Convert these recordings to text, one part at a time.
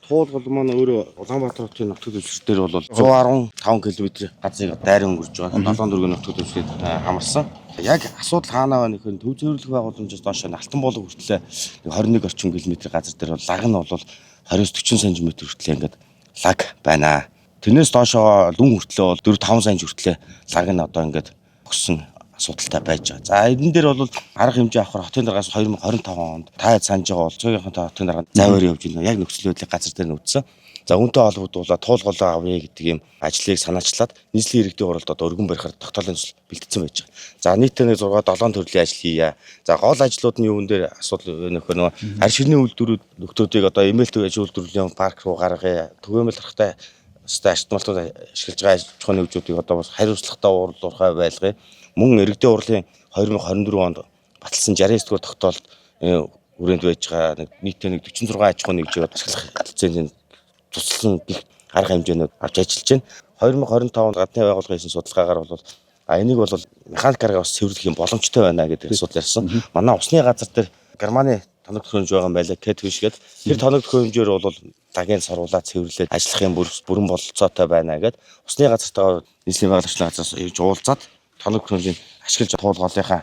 Туулгал маань өөрөө Улаанбаатар хотын нутаг дэвсгэр дээр бол 115 км газрыг дайран өнгөрж байгаа. 7 дөрвөн нутаг дэвсгэрийг хамарсан. Яг асуудал хаанаа байна гэхээр төв цэвэрлэх байгууламжаас доош нь Алтан болог хүртлээ 21 орчим километр газар дээр бол лаг нь бол 20-40 см хүртлээ ингээд лаг байна. Тэрнээс доошоо лүн хүртлээ бол 4-5 см хүртлээ лаг нь одоо ингээд өгсөн асуудалтай байж байгаа. За энэ дээр бол арга хэмжээ авахар хотын даргаас 2025 онд та санаж байгаа бол цуугийнхантай хотын дарга заваар явж байна. Яг нөхцөл байдлыг газар дээр нүдсэн. За үүнтэй холбогдуулаад туулголоо авъя гэдэг ийм ажлыг санаачлаад нийслэлийн иргэдийн хуралд одоо өргөн барихаар тогтоолын төсөл бэлтгэсэн байж байгаа. За нийтдээ нэг 6 7 төрлийн ажил хийе. За гол ажлууд нь юун дээр асуудал нөхөр нөгөө арь ширний үйлдвэрүүд нөхдүүдийг одоо эмээлт ажил үйлдвэрлэлийн парк руу гаргая. Түгээмэл тархтай өстой ач тумалтууд ашиглаж байгаа аж ахуйн нэгжүүдийг одоо бас хариуцлагатай уурлуурхай байлгая. Мөн иргэдийн хурлын 2024 онд баталсан 69 дугаар тогтоолд хүрээнд байж байгаа нэг нийтдээ нэг 46 аж ахуйн нэгжийг ашиглах лицензийн тусалсан гих арга хэмжээнүүд авч ажиллаж байна. 2025 онд гадны байгууллага хийсэн судалгаагаар бол энийг бол механик аргаар бас цэвэрлэх юм боломжтой байна гэдэг асуудал ярьсан. Манай усны газар дээр Германы тоног төхөөрөмж байгаа юм байлаа. Catfish гэдэг. Тэр тоног төхөөрөмжөөр бол лагийн саруулаад цэвэрлээд ажиллах юм бүрэн бололцоотой байна гэд усны газартаа нийслэлийн байгуулагчдын газраас ирж уулзаад тоног төхөөрөмжийг ашиглаж туулгаалынхаа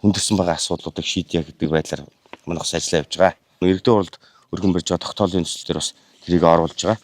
хүндэрсэн байгаа асуудлуудыг шийдье гэдэг байдлаар манай бас ажиллаа явж байгаа. Иргэдийн хуралд өргөн барьж байгаа тогтоолын төсөл дээр бас тэрийг оруулж байгаа.